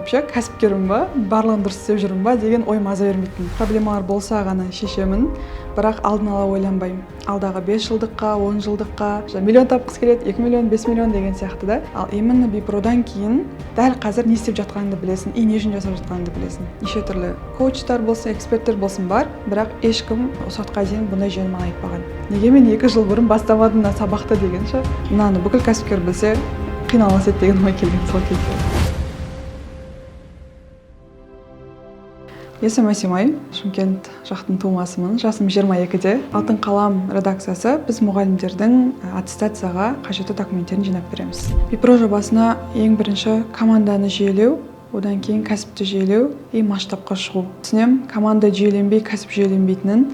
Вообще кәсіпкермін ба, барлығын дұрыс істеп жүрмін ба деген ой маза бермейтін. Проблемалар болса ғана шешемін, бірақ алдын ала ойланбаймын. Алдағы 5 жылдыққа, 10 жылдыққа, миллион тапқысы келеді, 2 миллион, 5 миллион деген сияқты да. Ал именно Бипродан кейін дәл қазір не істеп жатқаныңды білесің и не үшін жасап жатқаныңды білесің. Неше түрлі коучтар болсын, эксперттер болсын бар, бірақ ешкім осы уақытқа дейін бұндай жүйені маған айтпаған. Неге мен 2 жыл бұрын бастамадым мына сабақты дегенше, мынаны бүкіл кәсіпкер білсе, қиналмас еді деген ой келген сол кезде. Есімім Әсемай, Шымкент жақтың тумасымын, жасым 22-де. Алтын қалам редакциясы, біз мұғалімдердің аттестацияға қажетті документтерін жинап береміз. Бипро жобасына ең бірінші команданы жүйелеу, одан кейін кәсіпті жүйелеу и масштабқа шығу. Түсінемін, команда жүйеленбей, кәсіп жүйеленбейтінін,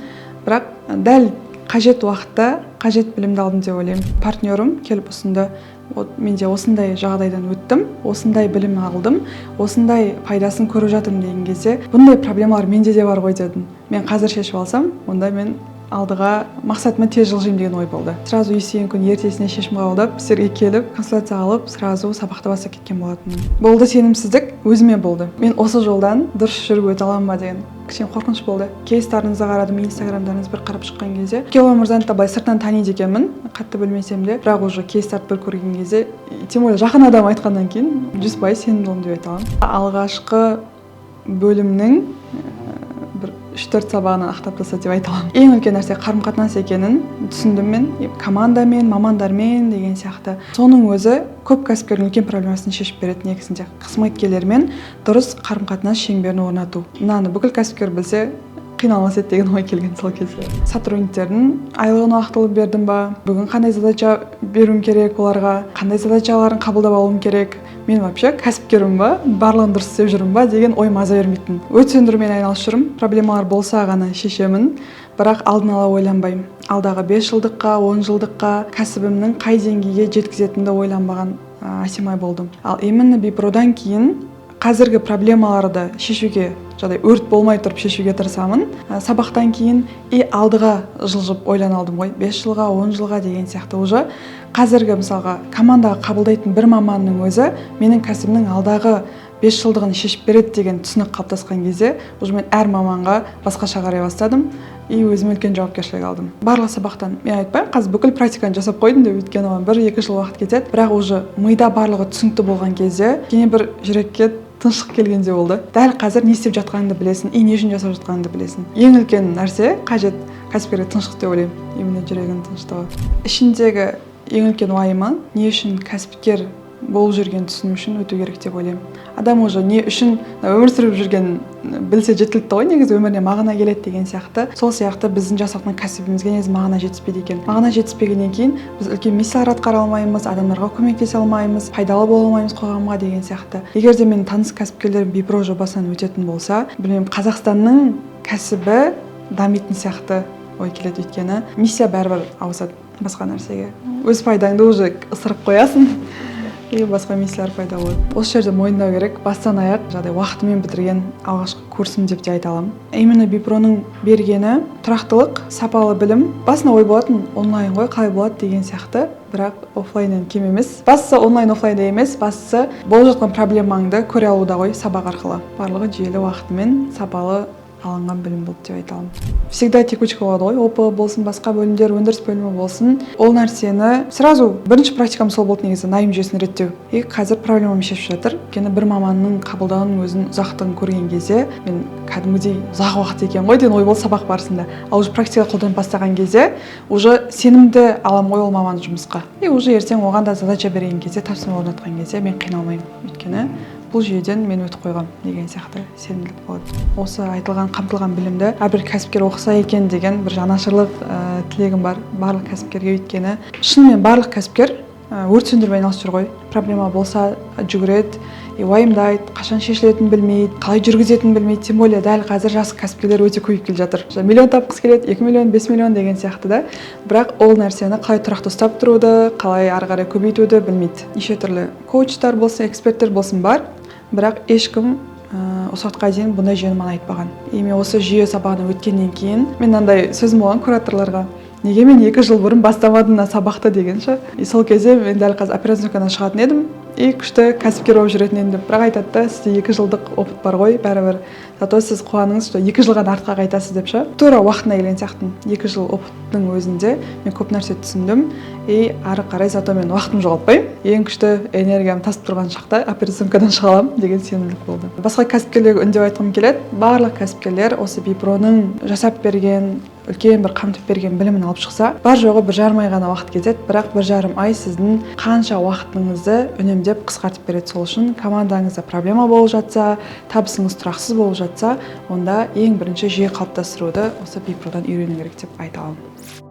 бірақ дәл қажет уақытта қажет білімді алдым деп ойлаймын. Партнерім келіп ұсынды. Вот мен де осындай жағдайдан өттім, осындай білім алдым, осындай пайдасын көріп жатырмын деген кезде, бұндай проблемалар менде де бар ғой дедім. Мен қазір шешіп алсам, онда мен алдыға мақсатыма тез жылжимын деген ой болды. Сразу естіген күн ертесіне шешім қабылдап, сіздерге келіп, консультация алып, сразу сабақты бастап кеткен болатынмын. Болды сенімсіздік өзіме болды. Мен осы жолдан дұрыс жүріп өте аламын ба деген кішкене қорқыныш болды. Кейстарыңызды қарадым, инстаграмдарыңызды бір қарап шыққан кезде, Кеула мырзаны да былай сыртынан таниды екенмін, қатты білмесем де, бірақ уже кейстарды бір көрген кезде, тем более жақын адам айтқаннан кейін 100% сенімді болдым деп айта аламын. Алғашқы бөлімнің бір 3-4 сабағынан ақтап тастады деп айта аламын. Ең үлкен нәрсе қарым-қатынас екенін түсіндім мен, командамен, мамандармен деген сияқты. Соның өзі көп кәсіпкердің үлкен проблемасын шешіп береді негізінде. Қызметкерлермен дұрыс қарым-қатынас шеңберін орнату. Мынаны бүкіл кәсіпкер білсе, қиналмас еді деген ой келген сол кезде. Сотрудниктердің айлығын уақытылы бердім ба, бүгін қандай задача беруім керек оларға, қандай задачаларын қабылдап алуым керек, мен вообще кәсіпкермін ба, барлығын дұрыс істеп жүрмін ба деген ой маза бермейтін. Өрт сөндірумен айналысып жүрмін, проблемалар болса ғана шешемін, бірақ алдын ала ойланбаймын. Алдағы 5 жылдыққа, 10 жылдыққа кәсібімнің қай деңгейге жеткізетінімді ойланбаған Әсемай болдым. Ал именно Бипродан кейін қазіргі проблемаларды шешуге, жағдай өрт болмай тұрып шешуге тырысамын. Сабақтан кейін и алдыға жылжып ойлана алдым ғой, 5 жылға, 10 жылға деген сияқты. Уже қазіргі мысалға командаға қабылдайтын бір маманның өзі менің кәсібімнің алдағы 5 жылдығын шешіп береді деген түсінік қалыптасқан кезде, уже мен әр маманға басқаша қарай бастадым и өзіме үлкен жауапкершілік алдым. Барлық сабақтан мен айтпаймын, қазір бүкіл практиканы жасап қойдым деп, өйткені оған 1-2 жыл уақыт кетеді, бірақ уже мида барлығы түсінікті болған кезде кішкене бір жүрекке тыныштық келгендей болды. Дәл қазір не істеп жатқаныңды білесің и не үшін жасап жатқаныңды білесің. Ең үлкен нәрсе қажет кәсіпкерге тыныштық деп ойлаймын, именно жүрегінің тыныштығы. Ішіндегі ең үлкен уайымы не үшін кәсіпкер болып жүргенін түсіну үшін өту керек деп ойлаймын. Адам уже не үшін өмір сүріп жүргенін білсе жеткілікті ғой, негізі өміріне мағына келеді деген сияқты. Сол сияқты біздің жасап жатқан кәсібімізге негізі мағына жетіспейді екен. Мағына жетіспегеннен кейін біз үлкен миссиялар атқара алмаймыз, адамдарға көмектесе алмаймыз, пайдалы бола алмаймыз қоғамға деген сияқты. Егер де менің таныс кәсіпкерлерім Бипро жобасынан өтетін болса, білмеймін, Қазақстанның кәсібі дамитын сияқты ой келеді, өйткені миссия бәрібір ауысады басқа нәрсеге. Өз пайдаңды уже ысырып қоясың и басқа миссиялар пайда болады. Осы жерде мойындау керек, бастан аяқ жағдай уақытымен бітірген алғашқы курсым деп те айта аламын. Именно Бипроның бергені тұрақтылық, сапалы білім. Басында ой болатын, онлайн ғой, қалай болады деген сияқты, бірақ оффлайннан кем емес. Бастысы онлайн оффлайнда емес, бастысы болып жатқан проблемаңды көре алуда ғой сабақ арқылы. Барлығы жүйелі, уақытымен, сапалы алынған білім болды деп айта аламын. Всегда текучка болады ғой, ОП болсын, басқа бөлімдер, өндіріс бөлімі болсын. Ол нәрсені сразу бірінші практикам сол болды негізі, найм жүйесін реттеу. И қазір проблемамды шешіп жатыр. Өйткені бір маманның қабылдауының өзінің ұзақтығын көрген кезде, мен кәдімгідей ұзақ уақыт екен ғой деген ой болды сабақ барысында. Ал уже практика қолданып бастаған кезде уже сенімді аламын ғой ол маманды жұмысқа. И уже ертең оған да задача берген кезде, тапсырма орнатқан кезде мен қиналмаймын. Өйткені бұл жүйеден мен өтіп қойғам деген сияқты сенімділік болады. Осы айтылған, қамтылған білімді әрбір кәсіпкер оқыса екен деген бір жанашырлық тілегім бар барлық кәсіпкерге, өйткені шынымен барлық кәсіпкер өрт сөндірумен айналысып жүр ғой. Проблема болса жүгіреді, и уайымдайды, қашан шешілетінін білмейді, қалай жүргізетінін білмейді. Тем более дәл қазір жас кәсіпкерлер өте көбейіп келе жатыр. Миллион тапқысы келеді, 2 миллион, 5 миллион деген сияқты да. Бірақ ол нәрсені қалай тұрақты ұстап тұруды, қалай ары қарай көбейтуді білмейді. Неше түрлі коучтар болсын, эксперттер болсын бар, бірақ ешкім осы уақытқа дейін бұндай жүйені маған айтпаған. И мен осы жүйе сабағынан өткеннен кейін мен мынандай сөзім болған кураторларға: Неге мен 2 жыл бұрын бастамадым мына сабақты деген ше. И сол кезде мен дәл қазір операционкадан шығатын едім и күшті кәсіпкер болып жүретін едім деп. Бірақ айтады да: «Сізде 2 жылдық опыт бар ғой бәрібір, зато сіз қуаныңыз, что 2 жыл ғана артқа қайтасыз», — деп ше. Тура уақытына келген сияқтымын. 2 жыл опыттың өзінде мен көп нәрсе түсіндім и ары қарай зато мен уақытымды жоғалтпаймын, ең күшті энергиям тасып тұрған шақта операционкадан шыға аламын деген сенімділік болды. Басқа кәсіпкерлерге үндеп айтқым келеді: барлық кәсіпкерлер осы Бипроның жасап берген, үлкен бір қамтып берген білімін алып шықса, бар жоғы 1,5 ай ғана уақыт кетеді, бірақ 1,5 ай сіздің қанша уақытыңызды үнемдеп, қысқартып береді. Сол үшін командаңызда проблема болып жатса, табысыңыз тұрақсыз болып жатса, онда ең бірінші жүйе қалыптастыруды осы Бипродан үйрену керек деп айта аламын.